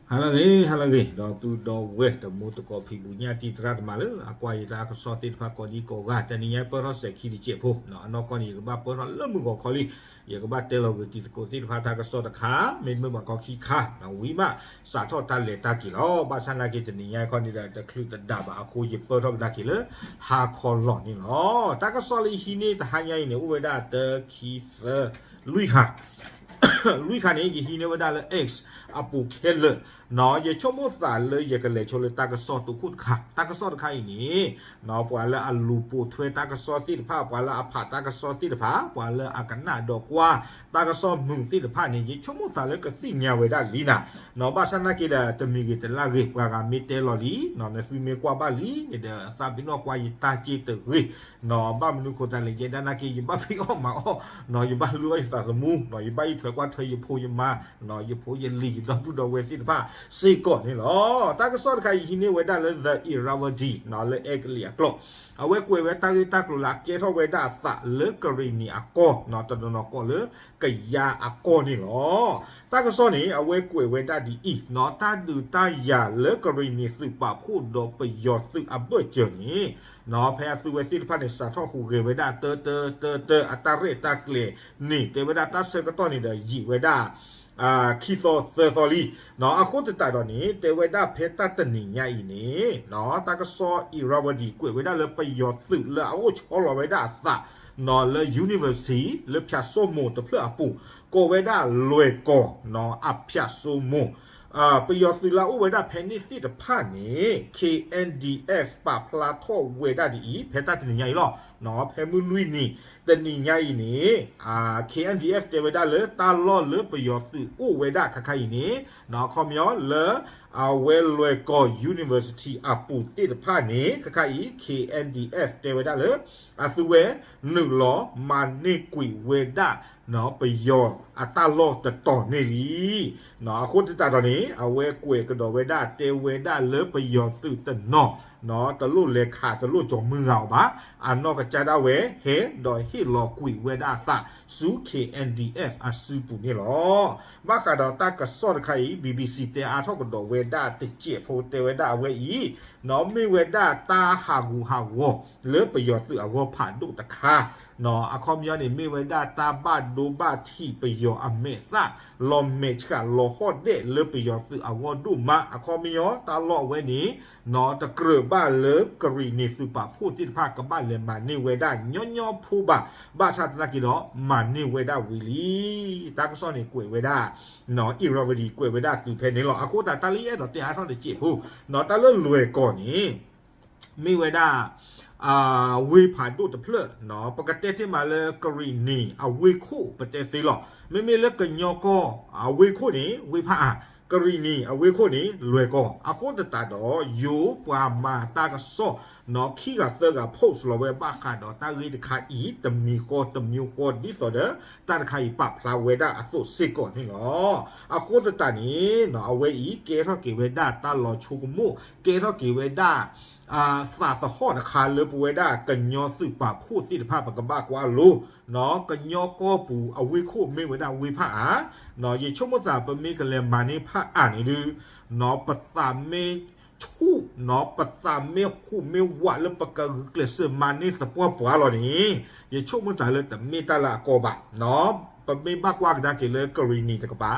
ဟါလၢအဂ့ၤ ဟါလၢအဂ့ၤ ဒီးသူဒီးဝဲၢ်တံၤသကိးဖံးဘူးညၣ်တံၢ်သရၣ်သမါလၢအကွၢ်ယတၢ်ကစီၣ်သ့ၣ်တဖၣ်ကိးဒံကိးဂၤ တနံၤညါပၢၢ်ထီၣ်စဲၤခံတစဲးဖိ အနီၢ်ကီၢ်န့ၣ် ယကဘၣ်ပၢၢ်ထီၣ်လၢမုၢ်ဂီၤခီလံ ယကဘၣ်တဲလီၤဂ့ၤတံၤသကိးသ့ၣ်တဖၣ်တၢ်ကစီၣ်တခါ မ့တမ့ၢ်ဘၣ်ခီခံခါ ဝံၤမး စးထီၣ်တၢ်လဲၤတၢ်က့ၤလီၤ. ဘၣ်ဆၣ်နာ်က့တနံၤညါခီန့ၣ်ဒီး တချုးတဒၣ်ဘၣ်အဃိ ယပၢၢ်ထီၣ်ကဒါက့ၤလၢ ဟါခီလီၤန့ၣ်လီၤ. တၢ်ကစီၣ်လၢယဟံးန့ၢ်တဟါညါအံၤန့ၣ် အိၣ်ဝဲဒၣ်တၢ ခံ သၢ လွံၢ်ခါ လွံၢ်ခါန့ၣ် ယဟံးန့ၢ်ဝဲဒၣ်လၢ X အပူၤခဲလၢာ်, ယဆိကမိၣ်သးလၢယကလဲၤဆိလၢတၢ်ကစီၣ်တခိၣ်တခါ, တၢ်ကစီၣ်တခါအံၤန့ၣ် ပှၤလၢအလူၤပိာ်ထွဲတၢ်ကစီၣ်သ့ၣ်တဖၣ်, ပှၤလၢအဖးတၢ်ကစီၣ်သ့ၣ်တဖၣ်, ပှၤလၢအကနၣ်ဒီးကွၢ်တၢ်ကစီၣ်မုာ်သ့ၣ်တဖၣ်န့ၣ် ယဆိကမိၣ်သးလၢကသ့ၣ်ညါဝဲဒၣ်လံနၤ, ဘၣ်ဆၣ်နာ်က့ဒီး တမံၤဂ့ၤတလၢ်ဂ့ၤ ပှၤဂၤမ့ၢ်တဲလီၤလံ, နသုမ့ၢ်ကွၢ်ဘၣ်လံန့ၣ်ဒီး သးပ့ၤနီၣ်ကွၢ်ယတၢ်က့ၢ်တဂ့ၤ ဘၣ်မနုၤဃိသတးလဲၣ် ယဲဒၣ်နာ်က့ ယဘၣ်ဖံးအီၣ်မၤအီၣ်, ယဘၣ်လုၢ်အီၣ်ယသးသမူ, ယဘၣ်အံးထွဲကွၢ်ထွဲယဖိယမါ, ယဖိယလံၤ ယဒီပုၢ်ဒီဝဲၢ်သ့ၣ်တဖၣ်စ့ၢ်ကီးန့ၣ်လီၤ. တၢ်ကစီၣ်တခါအံၤ ယဟံးန့ၢ်ဝဲဒၣ်လၢ The Irrawaddy လၢအဲကလံးအကျိာ်, အဝဲကွဲးဝဲတၢ်ဂ့ၢ်တၢ်ကျိၤလၢအကဲထီၣ်ဝဲဒၣ်အသးလၢကရံၣ်နံၣ်အကီၢ် တနီၤနီၤကိးလၢ ကယါအကီၢ်န့ၣ်လီၤ. တၢ်ကစီၣ်န့ၣ် အဝဲကွဲးဝဲဒၣ်ဒ်အံၤ, တၢ်ဒုးတၢ်ယၤလၢကရံၣ်နံၣ်သုးပာ်ဖှိၣ်ဒီးပယီၤသုးအဘၢၣ်စၢၤန့ၣ်, ဖဲအသုဝဲသ့ၣ်တဖၣ်န့ၣ် စးထီၣ်ဟူးဂဲၤဝဲဒၣ်တၢတၢတၢတၢ အတၢ်ရဲၣ်တၢ်ကျဲၤန့ၣ် တဲဝဲဒၣ်တၢ်ဆၢကတီၢ်န့ၣ်ဒီးယံာ်ဝဲဒၣ် ခံသီသၢသီလံ. အဃိသတးဒီးန့ၣ် တဲဝဲဒၣ်ဖဲတၢ်တနံၤညါအံၤန့ၣ် တၢ်ကစီၣ် Irrawaddy ကွဲးဝဲဒၣ်လၢပယီၤသုးလၢအအိၣ်ဆီလီၤဝဲဒၣ်အသး လၢ university လၢဖၠၣ်စိမိၤတဖျၢၣ်အပူၤ ကိးဝဲဒၣ်လွဲၢ်ကီၢ် အဖၠၣ်စိမိၤ ပယီၤသုးလၢအအိၣ်ဝဲဒၣ်ဖဲန့ၣ်သ့ၣ်တဖၣ်န့ၣ် K N D F ပာ်ဖျါထီၣ်ဝဲဒၣ်ဒ်အံၤ ဖဲတၢ်တနံၤညါအံၤလီၤ. ဖဲမုၢ်လွံၢ်နံၤ တနံၤညါအံၤန့ၣ် K N D F တဲဝဲဒၣ်လၢတၢ်လီၢ်လၢပယီၤသုးအိၣ်ဝဲဒၣ်ခါခါအံၤန့ၣ် အခီပညီလၢ အဝဲလွဲၢ်ကီၢ် university အပူၤသ့ၣ်တဖၣ်န့ၣ် ခါခါအံၤ K N D F တဲဝဲဒၣ်လၢ အသုဝဲနုာ်လီၤမၤန့ၢ်ကွံာ်ဝဲဒၣ် ပယီၤအတၢ်လီၢ်တတီၤန့ၣ်လံ. အဃိသတးဒီးန့ၣ် အဝဲကွဲးကဒီးဝဲဒၣ် တဲဝဲဒၣ်လၢပယီၤသုးတနီၤ တလိၣ်လဲၤခး တလိၣ်ကၠီၤမုၢ်ဂၤအီၤဘၣ်. အနီၢ်ကစၢ်ဒၣ်ဝဲ ဟဲဒီးဟ့ၣ်လီၤကွံာ်ဝဲဒၣ်အသးဆူ K N D F အစုပူၤန့ၣ်လီၤ. ဘၣ်ဃးဒီးတၢ်ကစီၣ်တခါအံၤ B B C တဲအါထီၣ်ကဒီးဝဲဒၣ်တစဲးဖိ တဲဝဲဒၣ်အဝဲအံၤ မ့ၢ်ဝဲဒၣ်တၢ်ဟးဂူာ်ဟးဂီၤလၢပယီၤသုးအဂီၢ်ဖးဒိၣ်တခါ အခီပညီန့ၣ် မ့ၢ်ဝဲဒၣ်တၢ်ဘၣ်ဒိဘၣ်ထံးပယီၤအမဲာ်သၣ် လီၤမဲာ်ဆှးလီၤဟီၣ်ဒဲးလၢပယီၤသုးအဂီၢ်ဒိၣ်မး. အခီပညီတၢ်လီၢ်အဝဲန့ၣ် တကြၢးဘၣ်လၢကရံၣ်နံၣ်သုးပာ်ဖှိၣ်သ့ၣ်တဖၣ်ကဘၣ်လဲၤမၤန့ၢ်ဝဲဒၣ်ညီညီဖိဘၣ်. ဘၣ်ဆၣ်သနာ်က့ဒီး မၤန့ၢ်ဝဲဒၣ်ဝံၤလံ. တၢ်ကစီၣ်န့ၣ်ကွဲးဝဲဒၣ် Irrawaddy ကွဲးဝဲဒၣ်တုၤဖဲန့ၣ်လီၤ. အဃိသတးတၢ်လၢယအဲၣ်ဒိးတဲအါထီၣ်တစဲးဖိ တၢ်လၢလွဲၢ်ကီၢ်န့ၣ် မ့ၢ်ဝဲဒၣ် ဝ့ၢ်ဖးဒိၣ်တဖျၢၣ်, ပကတဲတ့ၢ်မးလၢကရံၣ်နံၣ်အဝ့ၢ်ခိၣ် ပတဲသ့လီၤ. မ့မ့ၢ်လၢကညီကီၢ်အဝ့ၢ်ခိၣ်န့ၣ် ဝ့ၢ်ဖးအါ, ကရံၣ်နံၣ်အဝ့ၢ်ခိၣ်န့ၣ် လွဲၢ်ကီၢ်. အဃိသတးဒီး ယိၤပှၤမၤတၢ်ကစီၣ် ခံဂၤသၢဂၤ post လီၤဝဲဘၣ်ဃးဒီးတၢ်ဂ့ၢ်တခါအံၤ တမံၤဃီတမံၤဃီ ဒ်သိးဒီး တၢ်တခါအံၤပာ်ဖျါဝဲဒၣ်အသိးစ့ၢ်ကီးန့ၣ်လီၤ. အဃိသတးန့ၣ် အဝဲအံၤကဲထီၣ်က့ၤဝဲဒၣ်တၢ်လီၤဆိကမိၣ်, ကဲထီၣ်က့ၤဝဲဒၣ် သးသဟီၣ်တခါလၢပဝဲဒၣ်ကညီသုးပာ်ဖှိၣ်သ့ၣ်တဖၣ် ပကဘၣ်ကွၢ်လိ ကညီကီၢ်ပူၤအဝ့ၢ်ခိၣ်မ့ၢ်ဝဲဒၣ်ဝ့ၢ်ဖးအါ, ယဆိကမိၣ်သးပမ့ၢ်ကလဲၤမၤန့ၢ်ဖးအါန့ၣ်ဒုး ပသးမ့ၢ်ဆူၣ်, ပသးမ့ၢ်ဟူးမ့ၢ်ဝးလၢပကဂုာ်ကျဲးစၢးမၤန့ၢ်သပှၢ်ပှၢ်လီၤန့ၣ်, ယဆိကမိၣ်သးလၢတမ့ၢ်တၢ်လၢအကီဘၣ်. ပမ့ၢ်ဘၣ်ကွၢ်ကဒါက့ၤလၢကရံၣ်နံၣ်တကပၤ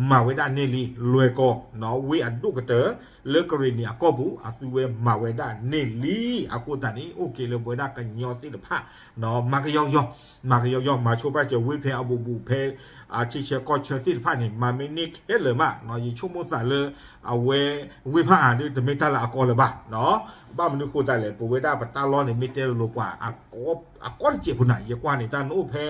မၤဝဲဒၣ်န့ၢ်လံ, လွဲၢ်ကီၢ် ဝ့ၢ်အဒိၣ်ကတၢၢ် လၢကရံၣ်နံၣ်အကီၢ်ပူၤ အသုဝဲမၤဝဲဒၣ်န့ၢ်လံ. အဃိသတးန့ၣ် အိၣ်က့ၤလၢပဝဲဒၣ်ကညီသ့ၣ်တဖၣ် မၤကယီကယီ, မၤကယီကယီ မၤဆိပာ်စၢၤဝ့ၢ်ဖဲအဘူးဘူးဖဲ ထံဆၢကီၢ်ဆၢသ့ၣ်တဖၣ်န့ၣ် မၤမ့ၢ်န့ၢ်ခဲလၢာ်မး, ယဆိကမိၣ်သးလၢ အဝဲ ဝ့ၢ်ဖးအါဒုး တမ့ၢ်တၢ်လၢအကီလၢၤဘၣ်. ဘၣ်မနုၤဃိသတးလဲၣ် ပဝဲဒၣ်ပတၢ်လီၢ်န့ၣ် မ့ၢ်တဲလိၤလိၤပှၤ အကီတစဲးဖိနၤ ယကွၢ်န့ၣ် တၢ်နအိၣ်ဖဲ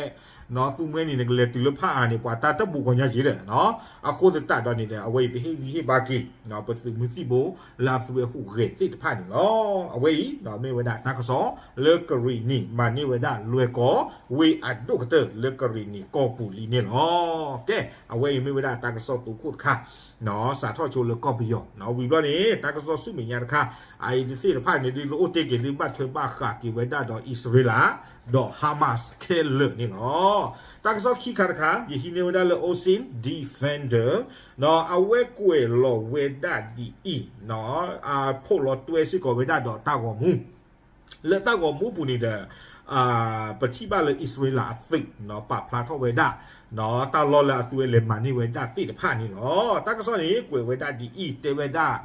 သုမှဲန့ၣ် နကလဲၤတုၤလၢဖးအါန့ၣ် ပှၤတၢ်တဘူးကီညါက့ၤဒီး အဃိသတးဒီးန့ၣ်ဒီး အဝဲအံၤပဟ့ၣ်ဂံၢ်ဟ့ၣ်ဘါက့ၤ ပသုးမုၢ်သံၣ်ဘိ လၢအသုဝဲဟူးဂဲၤသ့ၣ်တဖၣ်န့ၣ်လီၤ. အဝဲအံၤ မ့ၢ်ဝဲဒၣ်တၢ်ကစီၣ် လၢကရံၣ်နံၣ် မၤန့ၢ်ဝဲဒၣ်လွဲၢ်ကီၢ် ဝ့ၢ်အဒိၣ်ကတၢၢ်လၢကရံၣ်နံၣ်ကီၢ်ပူၤလံန့ၣ်လီၤ. ကဲ အဝဲအံၤမ့ၢ်ဝဲဒၣ်တၢ်ကစီၣ်တခိၣ်တခါ စးထီၣ်ဆိလၢကီၢ်ပယီၤ ဝံၤဘျီန့ၣ် တၢ်ကစီၣ်ဆူမဲာ်ညါတခါ အအံၤသ့ၣ်တဖၣ်န့ၣ်ဒုး လၢအိၣ်တ့ၢ်က့ၤဒုးဘၣ်ထွဲဘၣ်ဃးက့ၤဝဲဒၣ်ဒီးအံၣ်စရ့လး ဒီး Hamas ခဲလၢာ်န့ၣ်လီၤ. တၢ်ကစီၣ်ခံခါတခါ ယဟံးန့ၢ်ဝဲဒၣ်လၢ Ozone Defender ဒီးအဝဲကွဲးလီၤဝဲဒၣ်ဒ်အံၤ, အဖိးလီၤတွဲစ့ၢ်ကီးဝဲဒၣ်ဒီးတၢ်ဂီၤမူ လၢတၢ်ဂီၤမူပူၤန့ၣ်ဒီး ပထံၣ်ဘၣ်လၢအံၣ်စရ့လးအသုး ပာ်ဖျါထီၣ်ဝဲဒၣ် တၢ်လီၢ်လၢအသုးဝဲလဲၤမၤန့ၢ်ဝဲဒၣ်သ့ၣ်တဖၣ်န့ၣ်လီၤ. တၢ်ကစီၣ်န့ၣ် ကွဲးဝဲဒၣ်ဒ်အံၤ တဲဝဲဒၣ်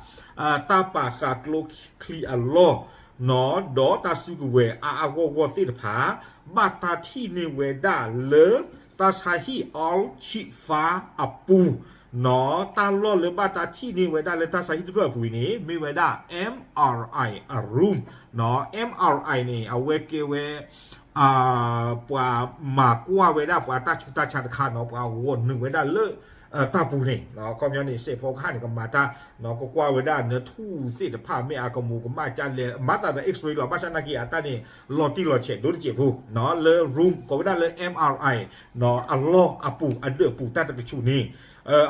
တၢ်ပာ်ဃာ်ကျိချံအလီၢ် ဒီးတၢ်စုကဝဲၤအါအါဂီၢ်ဂီၢ်သ့ၣ်တဖၣ် ဘၣ်တၢ်ထံၣ်န့ၢ်ဝဲဒၣ်လၢ တၢ်ဆါဟံၣ် Al-Shifa အပူၤ တၢ်လီၢ်လၢဘၣ်တၢ်ထံၣ်န့ၢ်ဝဲဒၣ်လၢတၢ်ဆါဟံၣ်တဖျၢၣ်အပူၤအံၤန့ၣ် မ့ၢ်ဝဲဒၣ် M R I အ room နီၤ M R I န့ၣ် အဝဲကဲဝဲ ပှၤမၤကွၢ်ဝဲဒၣ်ပှၤတၢ်ဆူးတၢ်ဆါတခါနီၤ ပှၤဂီၢ်နုာ်ဝဲဒၣ်လၢ တၢ်ပူၤန့ၣ် ခီပညီန့ၣ် စဲးဖီကဟၣ်န့ၣ် ကမၤတၢ် ကကွၢ်ဝဲဒၣ်နၢထူၣ်သ့ၣ်တဖၣ် မ့ၢ်အကမူးကမၣ်ကလဲၣ် မၤသးဒီး X-ray လီၤ ဘၣ်ဆၣ်နာ်က့အတၢ်န့ၣ် လီၤတံၢ်လီၤဆဲးဒိၣ်တစဲးဖိ လၢ room ကိးဝဲဒၣ်လၢ M R I အလီၢ်အပူၤအဒၢးပူၤတၢ်တကဆူးန့ၣ်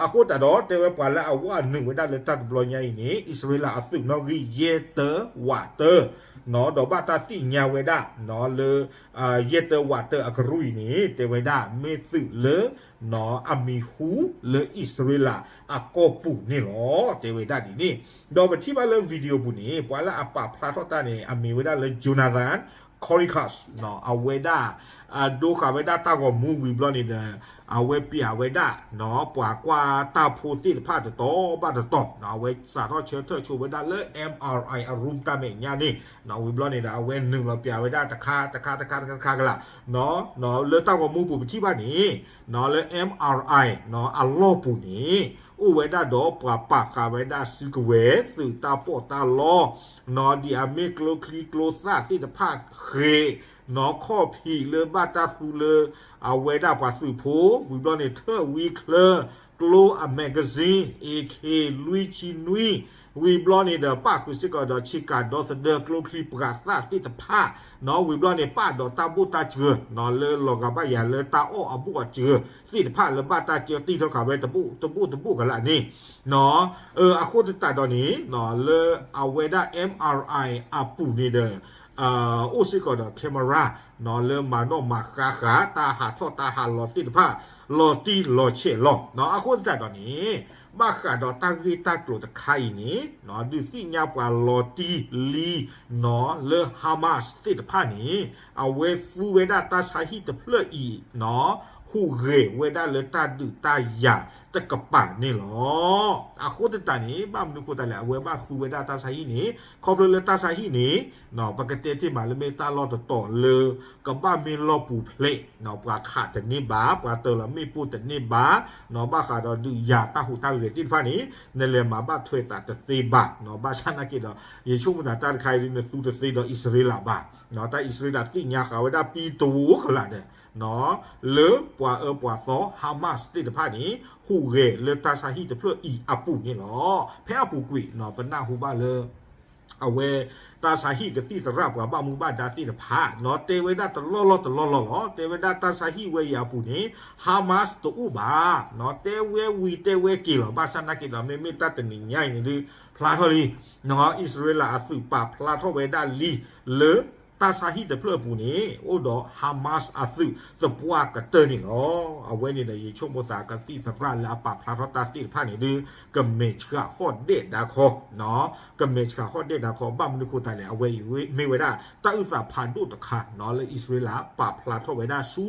အဃိသတးဒီး တဲဝဲပှၤလၢအဝဲနုာ်ဝဲဒၣ်လၢတၢ်တဘျီညါအံၤန့ၣ် အံၣ်စရ့လးအသုးနီၣ်ဂံၢ်ယဲၢ်တၢဝးတၢ ဒီးဘၣ်တၢ်သ့ၣ်ညါဝဲဒၣ် လၢ ယဲၢ်တၢဝးတၢအကရူၢ်အံၤန့ၣ် တဲဝဲဒၣ်မ့ၢ်သုးလၢ အမံၤဟူလၢအံၣ်စရ့လးအကီၢ်ပူၤန့ၣ်လီၤ တဲဝဲဒၣ်ဒ်န့ၣ် ဒီးပထံၣ်ဘၣ်လၢ video ပူၤန့ၣ် ပှၤလၢအပာ်ဖျါထီၣ်တၢ်န့ၣ် အမံၤဝဲဒၣ်လၢ Jonathan Conricus အဝဲဒၣ် ဒိဃာ်ဝဲဒၣ်တၢ်ဂီၤမူဝံၤဘျီန့ၣ်ဒီး အဝဲပျးဝဲဒၣ် ပှၤကွၢ်တၢ်ဖိသ့ၣ်တဖၣ်တတီၤဘၣ်တတီၤ အဝဲစးထီၣ်ဆၢထၢၣ်ဆိဝဲဒၣ်လၢ M R I အ room တၢ်မဲာ်ညါန့ၣ် ဝံၤဘျီန့ၣ်ဒီး အဝဲနုာ်လီၤပျးဝဲဒၣ်တခါတခါတခါတခါတခါကလာ် လၢတၢ်ဂီၤမူပူၤပထံၣ်ဘၣ်န့ၣ် လၢ M R I အလီၢ်ပူၤန့ၣ် အိၣ်ဝဲဒၣ်ဒီးပှၤပာ်ဃာ်ဝဲဒၣ်စုကဝဲၤ သုးတၢ်ပီးတၢ်လီ ဒ်အမ့ၢ်ကျိချံကျိသၣ်သ့ၣ်တဖၣ်ဃဲး ခီၣ်ဖံးလၢဘၣ်တၢ်သူလၢ အဝဲဒၣ်ပှၤသုးဖိ ဝံၤဘျီန့ၣ် ထၢၣ်ဝံချၢ ကျိအ magazine AK လွံၢ်ဆံနွံ ဝံၤဘျီန့ၣ်ဒီး ပၣ်ဃုာ်စ့ၢ်ကီးဒီးဆ့ကၤဒီသဒၢကျိချံပှၤသၣ်သ့ၣ်တဖၣ် ဝံၤဘျီန့ၣ် ပာ်ဒီးတၢ်ဘိၣ်တၢ်စှၤ လၢလီၤဂာ်ဘၣ်ယၤလၢတၢ်အီၣ်အဘိၣ်အစှၤသ့ၣ်တဖၣ်လၢဘၣ်တၢ်စှၤတံၢ်ထီၣ်ဃာ်ဝဲတဘိၣ်တဘိၣ်တဘိၣ်ကလာ်န့ၣ် အဃိသတးဒီးန့ၣ် လၢအဝဲဒၣ် M R I အပူၤန့ၣ်ဒီး အိၣ်စ့ၢ်ကီးဒီး camera လၢမၤနီၣ်မၤဃါဃာ် တၢ်ဟးထီၣ်တၢ်ဟးလီၤသ့ၣ်တဖၣ် လီၤတံၢ်လီၤဆဲးလီၤ. အဃိသတးဒီးန့ၣ် ဘၣ်ဃးဒီးတၢ်ဂ့ၢ်တၢ်ကျိၤတခါအံၤန့ၣ် ဒုးသ့ၣ်ညါပှၤလီၤတံၢ်လံ လၢ Hamas သ့ၣ်တဖၣ်န့ၣ် အဝဲသူဝဲဒၣ်တၢ်ဆါဟံၣ်တဖျၢၣ်အံၤ ဟူးဂဲၤဝဲဒၣ်လၢတၢ်ဒုးတၢ်ယၤတကပၤန့ၣ်လီၤ. အဃိသတးန့ၣ် ဘၣ်မနုၤဃိသတးလဲၣ် အဝဲဘၣ်သူဝဲဒၣ်တၢ်ဆါဟံၣ်န့ၣ် ခီဖျိလၢတၢ်ဆါဟံၣ်န့ၣ် ပကတဲတ့ၢ်မးလၢမ့ၢ်တၢ်လီၢ်တတီၤလၢ ကဘၣ်မ့ၢ်လီၢ်ပူၤဖျဲး ပှၤခးတန့ၢ်ဘၣ် ပှၤတၢၤလီၤမ့ၣ်ပိၢ်တန့ၢ်ဘၣ် ဘၣ်ဃးဒီးဒုးယၤတၢ်ဟူးတၢ်ဂဲၤသ့ၣ်တဖၣ်န့ၣ် နလဲၤမၤဘၣ်ထွဲသးတသ့ဘၣ် ဘၣ်ဆၣ်နာ်က့ဒီး ယဆိကမိၣ်သးတၢ်တခါအံၤဒ်နသူတသ့ဒီးအံၣ်စရ့လးဘၣ် တၢ်အံၣ်စရ့လးသ့ၣ်ညါဃာ်ဝဲဒၣ်ပံတဝိကလာ်ဒီး လၢပှၤအၢပှၤသီ Hamas သ့ၣ်တဖၣ်န့ၣ် ဟူးဂဲၤလၢတၢ်ဆါဟံၣ်တဖျၢၣ်အံၤအပူၤန့ၣ်လီၤ. ဖဲအပူၤကွံာ် ပနၢ်ဟူဘၣ်လၢ အဝဲ တၢ်ဆါဟံၣ်ကသံၣ်သရၣ်ပှၤဘၣ်မူဘၣ်ဒါသ့ၣ်တဖၣ် တဲဝဲဒၣ်တလီၢ်လီၢ်တလီၢ်လီၢ်လီၤ. တဲဝဲဒၣ်တၢ်ဆါဟံၣ်ဝဲအံၤအပူၤန့ၣ် Hamas တအိၣ်ဘၣ် တဲဝဲဝံၤတဲဝဲက့ၤလီၤ. ဘၣ်ဆၣ်နာ်က့ဒီး မ့မ့ၢ်တၢ်တနံၤညါအံၤန့ၣ်ဒုး ဖျါထီၣ်လံ အံၣ်စရ့လးအသုးပာ်ဖျါထီၣ်ဝဲဒၣ်လံ လၢတၢ်ဆါဟံၣ်တဖျၢၣ်အပူၤန့ၣ် အိၣ်ဒီး Hamas အသုးသပှၢ်ကတၢၢ်န့ၣ်လီၤ. အဝဲန့ၣ်ဒီး ယဆိကမိၣ်သးကသံၣ်သရၣ်လၢအပာ်ဖျါထီၣ်တၢ်သ့ၣ်တဖၣ်န့ၣ်ဒုး ကမဲာ်ဆှးဟီၣ်ဒဲးဒါခီ ကမဲာ်ဆှးဟီၣ်ဒဲးဒါခီ ဘၣ်မနုၤဃိသတးလဲၣ် အဝဲအံၤမ့ၢ်ဝဲဒၣ် တၢ်အုၣ်သးဖးဒိၣ်တခါနီၤ လၢအံၣ်စရ့လးပာ်ဖျါထီၣ်ဝဲဒၣ်ဆူ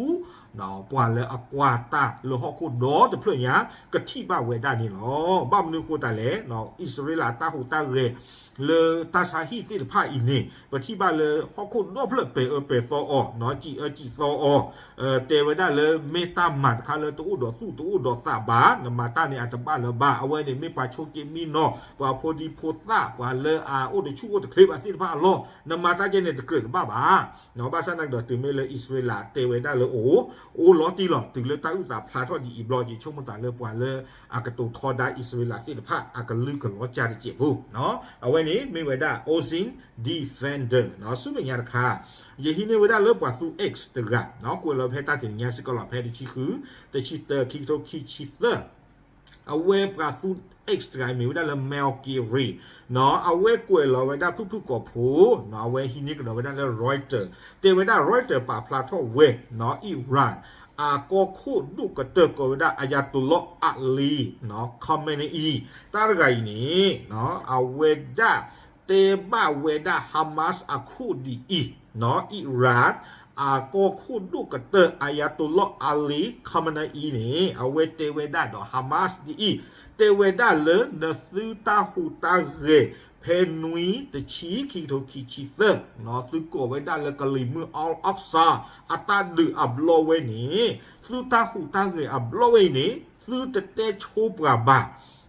ပှၤလၢအကွၢ်တၢ်လၢဟီၣ်ခိၣ်ဒီတဖျၢၣ်ညါ ကထံၣ်ဘၣ်ဝဲဒၣ်န့ၣ်လီၤ. ဘၣ်မနုၤဃိသတးလဲၣ် အံၣ်စရ့လးတၢ်ဟူးတၢ်ဂဲၤ လၢတၢ်ဆါဟံၣ်သ့ၣ်တဖၣ်အံၤန့ၣ် ပထံၣ်ဘၣ်လၢဟီၣ်ခိၣ်ဒီဖျၢၣ်ပဲၤအၢပဲၤသီအီၤ စံးအၢစံးသီအီၤ တဲဝဲဒၣ်လၢမ့ၢ်တၢ်မၤတခါလၢတအိၣ်ဒီးသူၣ်တအိၣ်ဒီးသးဘၣ် နမၤတၢ်န့ၣ်အတဘၣ်လၢၤဘၣ် အဝဲန့ၣ်မ့ၢ်ပှၤဆိးက့မံနီၤ ပှၤဖိဒံဖိသၣ် ပှၤလၢအအိၣ်တဆူၣ်အိၣ်တချ့ဘၣ်သ့ၣ်တဖၣ်အလီၢ် နမၤတၢ်ကဲန့ၣ်တကြၢးတဘၣ်ဘၣ် ဘၣ်ဆၣ်နာ်က့ဒီးတုၤမ့ၢ်လၢအံၣ်စရ့လးတဲဝဲဒၣ်လၢအိၣ် အိၣ်လီၤတံၢ်လီၤ တုၤလၢတၢ်အုၣ်သးဖျါထီၣ်ဒ်အံၤဘျီ ယဆိကမိၣ်သးလၢပှၤလၢအကတိၤထီဒါအံၣ်စရ့လးသ့ၣ်တဖၣ် အကလုၢ်ကလီၤကၢ်တစဲးဖိ အဝဲန့ၣ်မ့ၢ်ဝဲဒၣ် Ozone Defender ဆူမဲာ်ညါတခါ ယဟံးန့ၢ်ဝဲဒၣ်လၢပှၤသူ X တဂၤ ကွဲးလီၤဖဲတၢ်တနံၤညါစ့ၢ်ကီးလီၤ ဖဲတဆံဃု တဆံတၢ ခံကထိခံဆံသၢ အဝဲပှၤသူ X တဂၤအံၤမ့ၢ်ဝဲဒၣ်လၢ Mel Gibson နီၤ အဝဲကွဲးလီၤဝဲဒၣ်ဖုၣ်ဖုၣ်ကိာ်ဖိ နီၤ အဝဲဟံးန့ၢ်ကဒီးဝဲဒၣ်လၢ Reuters တဲဝဲဒၣ် Reuters ပာ်ဖျါထီၣ်ဝဲ နီၤ Iran အကီၢ်ခိၣ်ဒိၣ်ကတၢၢ်ကိးဝဲဒၣ် Ayatollah Ali နီၤ Khamenei တၢ်တဂၤအံၤန့ၣ် နီၤ အဝဲဒၣ် တဲဘၣ်ဝဲဒၣ် Hamas အခိၣ်ဒ်အံၤ နီၤ Iran အကီၢ်ခိၣ်ဒိၣ်ကတၢၢ် Ayatollah Ali Khamenei န့ၣ် အဝဲတဲဝဲဒၣ်ဒီး Hamas ဒ်အံၤ တဲဝဲဒၣ်လၢနသုတၢ်ဟူးတၢ်ဂဲၤ ဖဲနွံ တဆံ ခံကထိခံဆံသၢ နီၤ သုကိးဝဲဒၣ်လၢကလံၤမုၢ် Al-Aqsa အတၢ်ဒုးအဘျီဝဲန့ၣ် သုတၢ်ဟူးတၢ်ဂဲၤအဘျီဝဲအံၤန့ၣ် သုတတဲဆိပှၤဘၣ်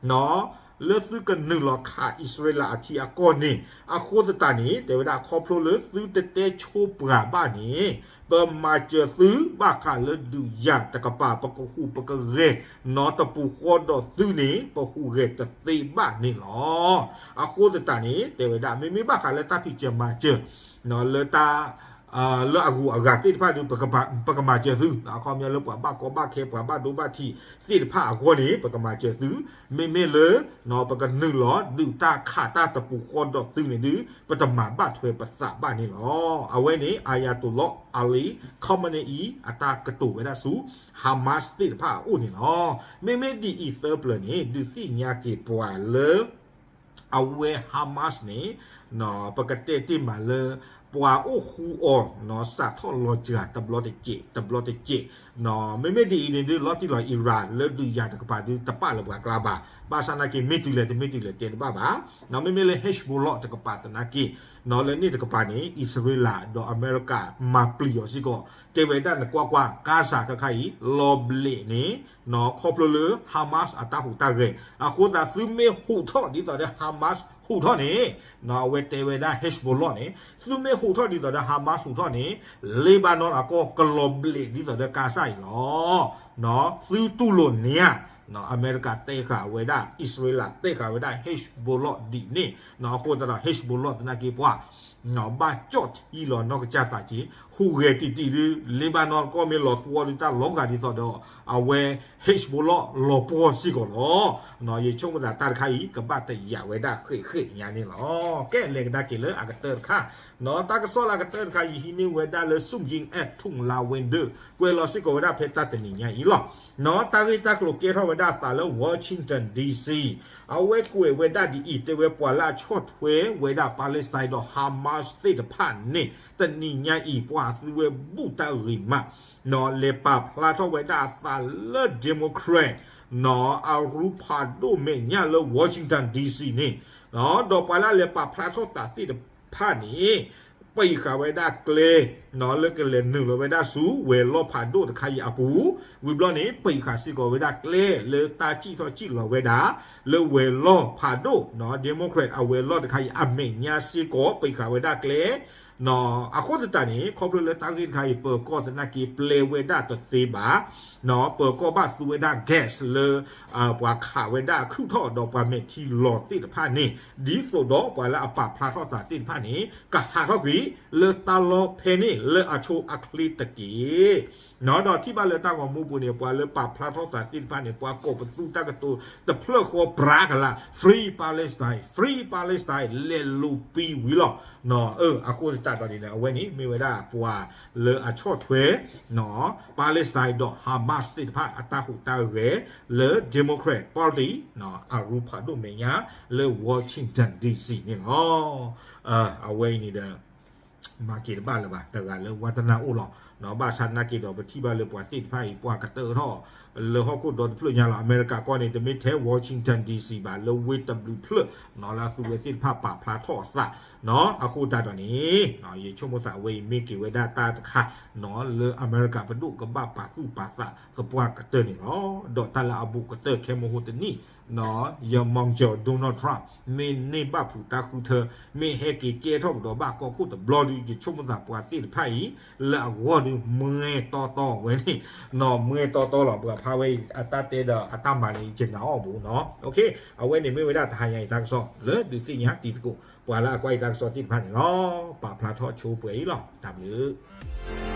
နီၤ လၢသုကနုာ်လီၤခးအံၣ်စရ့လးအထံအကီၢ်န့ၣ် အဃိသတးန့ၣ် တဲဝဲဒၣ်ခီဖျိလၢသုတတဲဆိပှၤဘၣ်န့ၣ် ပမၤစၢၤသုဘၣ်ဃးလၢဒုးယၤတကပၤ ပကဟူးပကဂဲၤ နီၤတပူၤဃီဒီးသုန့ၣ် ပဟူးဂဲၤတသ့ဘၣ်န့ၣ်လီၤ. အဃိသတးန့ၣ် တဲဝဲဒၣ် မ့မ့ၢ်ဘၣ်ဃးလၢတၢ်ဖံးစၢၤမၤစၢၤ နီၤ လၢတၢ် လၢအဂုၤအဂၤသ့ၣ်တဖၣ်ဒီး ပကမၤစၢၤသု အခီပညီလၢပှၤဘၣ်ကီဘၣ်ခဲ ပှၤဘၣ်ဒိဘၣ်ထံးသ့ၣ်တဖၣ်အဂီၢ်န့ၣ် ပကမၤစၢၤသု မ့မ့ၢ်လၢ ပကနုာ်လီၤဒုးတၢ်ခးတၢ်တပူၤဃီဒီးသုန့ၣ်ဒီး ပတမၤဘၣ်ထွဲပသးဘၣ်န့ၣ်လီၤ. အဝဲန့ၣ် Ayatollah Ali Khamenei အတၢ်ကတိၤဝဲဒၣ်ဆူ Hamas သ့ၣ်တဖၣ်အအိၣ်န့ၣ်လီၤ. မ့မ့ၢ်ဒ်အံၤသၢပျၢၤန့ၣ် ဒုးသ့ၣ်ညါက့ၤပှၤလၢ အဝဲ Hamas န့ၣ် ပကတဲတ့ၢ်မးလၢ ပှၤအိၣ်ဃူအီၤ စးထီၣ်လီၤစှၤတဘျီတစဲး တဘျီတစဲး မ့မ့ၢ်ဒ်အံၤန့ၣ်ဒုး လီၤတံၢ်လီၤ Iran လၢဒုးယၤတကပၤဒုး တပာ်လၢပှၤကျါဘၣ်. ဘၣ်ဆၣ်သနာ်က့ မ့ၢ်တုၤလဲၣ် တမ့ၢ်တုၤလဲၣ် တဲတဘၣ်ဘၣ်. မ့မ့ၢ်လၢ Hezbollah တကပၤသနာ်က့ လၢန့ၣ်တကပၤန့ၣ် အံၣ်စရ့လးဒီးအမဲရကၤ မၤပျံၤအီၤစ့ၢ်ကီး တဲဝဲဒၣ်နကွၢ်ကွၢ် Gaza ခဲခါအံၤ လီၤဘျဲးန့ၣ် ခီဖျိလၢ Hamas အတၢ်ဟူးတၢ်ဂဲၤ အဃိသတးသုမ့ၢ်ဟူးထီၣ်ဒ်သိးဒီး Hamas ဟူးထီၣ်န့ၣ် အဝဲတဲဝဲဒၣ် Hezbollah န့ၣ် သုမ့ၢ်ဟူးထီၣ်ဒ်သိးဒီး Hamas ဟူးထီၣ်န့ၣ် Lebanon အကီၢ်ကလီၤဘျဲးဒ်သိးဒီး Gaza အံၤလီၤ. သုတူၢ်လိာ်န့ၣ်ဧါ အမဲရကၤတဲဃာ်ဝဲဒၣ် အံၣ်စရ့လးတဲဃာ်ဝဲဒၣ် Hezbollah ဒ်န့ၣ် အဃိသတးဒီး Hezbollah သနာ်က့ပှၤ ဘၣ်ကၠီၣ်ထံလီၤနီၢ်ကစၢ်သးက့ၤ ဟူးဂဲၤတံၢ်တံၢ်ဒုး Lebanon ကီၢ်မ့ၢ်လီၤသဝီဒုးတၢ်လီၤဂာ်ဒ်သိးဒီး အဝဲ Hezbollah လီၤပှီၢ်စ့ၢ်ကီးလီၤ. ယဆိကမိၣ်သးတၢ်တခါအံၤ ကဘၣ်တယာ်ဝဲဒၣ်ဃ့ၢ်ဃ့ၢ်ညါန့ၣ်လီၤ. ကဲ လဲၤကဒါက့ၤလၢအကတၢၢ်တခါ တၢ်ကစီၣ်လၢအကတၢၢ်တခါ ယဟံးန့ၢ်ဝဲဒၣ်လၢ Sungin Act ထူၣ်လါဝဲဒၢး ကွဲးလီၤစ့ၢ်ကီးဝဲဒၣ်ဖဲတၢ်တနံၤညါအံၤလီၤ. တၢ်ဂ့ၢ်တၢ်ကျိၤကဲထီၣ်ဝဲဒၣ်အသးလၢ Washington D C အဝဲကွဲးဝဲဒၣ်ဒ်အံၤ တဲဝဲပှၤလၢအဆီၣ်ထွဲဝဲဒၣ် Palestine ဒီး Hamas သ့ၣ်တဖၣ်န့ၣ် တနံၤညါအံၤ ပှၤအသုဝဲဘူၣ်တၢ်ဂ့ၤမး လဲၤပာ်ဖျါထီၣ်ဝဲဒၣ်အသးလၢ Democrat အရူဖးဒိၣ်မဲာ်ညါလၢ Washington D C န့ၣ် ဒီးပှၤလၢအလဲၤပာ်ဖျါထီၣ်သးသ့ၣ်တဖၣ်န့ၣ် ပံးဃာ်ဝဲဒၣ်ကျဲ လၢကလဲၤနုာ်လီၤဝဲဒၣ်ဆူဝဲၤလီၢ်ဖးဒိၣ်တခါအံၤအပူၤ, ဝံၤဘျီန့ၣ် ပံးဃာ်စ့ၢ်ကီးဝဲဒၣ်ကျဲလၢတၢ်စံၣ်ထီၣ်စံၣ်လီၤဝဲဒၣ် လၢဝဲၤလီၢ်ဖးဒိၣ် Democrat အဝဲၤလီၢ်တခါအံၤအမဲာ်ညါစ့ၢ်ကီး ပံးဃာ်ဝဲဒၣ်ကျဲ အဃိသတးန့ၣ် ခီဖျိလၢတၢ်ဂ့ၢ်တခါအံၤ ပၢၤကီၢ်သနာ်က့ပျဲဝဲဒၣ်တသ့ဘၣ်, ပၢၤကီၢ်ဘၣ်သူဝဲဒၣ် gas လၢ ပှၤခးဝဲဒၣ်ခုၣ်ထီၣ်ဒီးပှၤမဲာ်ထံလီၤသ့ၣ်တဖၣ်န့ၣ် ဒ်သိးဒီးပှၤလၢအပာ်ဖျါထီၣ်သးသ့ၣ်တဖၣ်န့ၣ် ကဟးထီၣ်ကွံာ် လၢတၢ်လီၢ်ဖဲန့ၣ်လၢအဆိအချ့တက့ၢ်. ဒီးထံၣ်ဘၣ်လၢတၢ်ဂီၤမူပူၤန့ၣ် ပှၤလၢပာ်ဖျါထီၣ်သးသ့ၣ်တဖၣ်န့ၣ် ပှၤကိးပသူတၢ်ကတိၤတဖျၢၣ်ဃီပြးကလာ် Free Palestine, Free Palestine လဲၤလူၤပံဝံၤလီၤ. အဃိသတးဒီးန့ၣ် အဝဲန့ၣ်မ့ၢ်ဝဲဒၣ်ပှၤလၢအဆီၣ်ထွဲ Palestine ဒီး Hamas သ့ၣ်တဖၣ်အတၢ်ဟူးတၢ်ဂဲၤလၢ Democrat Party အရူဖးဒိၣ်မဲာ်ညါလၢ Washington D C န့ၣ်လီၤ. အဝဲအံၤန့ၣ်ဒီး မၤက့ၤတဘၣ်လၢၤဘၣ် တဂၤလၢဝါတနၢ်အိၣ်လီၤ. ဘၣ်ဆၣ်သနာ်က့ဒီး ပထံၣ်ဘၣ်လၢပှၤသ့ၣ်တဖၣ်အံၤ ပှၤကတၢၢ်ထီၣ် လၢဟီၣ်ခိၣ်ဒီတဖျၢၣ်ညါလီၤ. အမဲရကၤကီၢ်န့ၣ် တမ့ၢ်ထဲ Washington D C ဘၣ် လၢဝ့ၢ်တဘျုးဖျၢၣ် လၢအသူဝဲသ့ၣ်တဖၣ်ပာ်ဖျါထီၣ်အသး အဃိသတးဒီးန့ၣ် ယဆိကမိၣ်သးဝဲအံၤမ့ၢ်က့ၤဝဲဒၣ်တၢ်တခါ လၢအမဲရကၤပဒိၣ်ကဘၣ်ပာ်သူၣ်ပာ်သးသပှၢ်ကတၢၢ်န့ၣ်လီၤ. ဒီးတၢ်လၢအဘူးကတၢၢ်ခဲမဟိတနံၣ် ယမီၤကၠီၤ Donald Trump မ့ၢ်န့ၢ်ဘၣ်ဖုးတၢ်ဃုထၢ မ့ၢ်ဟဲက့ၤကဲထီၣ်ကဒီးဘၣ်ကီၢ်ခိၣ်တဘျီဒီး ယဆိကမိၣ်သးပှၤသ့ၣ်တဖၣ်အံၤ လၢအဂီၢ်ဒီး မှဲတီတီဝဲန့ၣ် မှဲတီတီလီၤ. ပှၤဖးဝဲအံၤ အတၢ်တဲဒီးအတၢ်မၤန့ၣ် ယနၢ်အီၣ်ဘူးနီၤ. အဝဲန့ၣ်မ့ၢ်ဝဲဒၣ်တဟါညါအံၤတၢ်ကစီၣ် လၢဒုးသ့ၣ်ညါတံၤသကိး ပှၤလၢအကွၢ်အံၤတၢ်ကစီၣ်သ့ၣ်တဖၣ်န့ၣ်လီၤ. ပာ်ဖျါထီၣ်ဆိပှဲၤအံၤလီၤ. တၢ်ဘျုး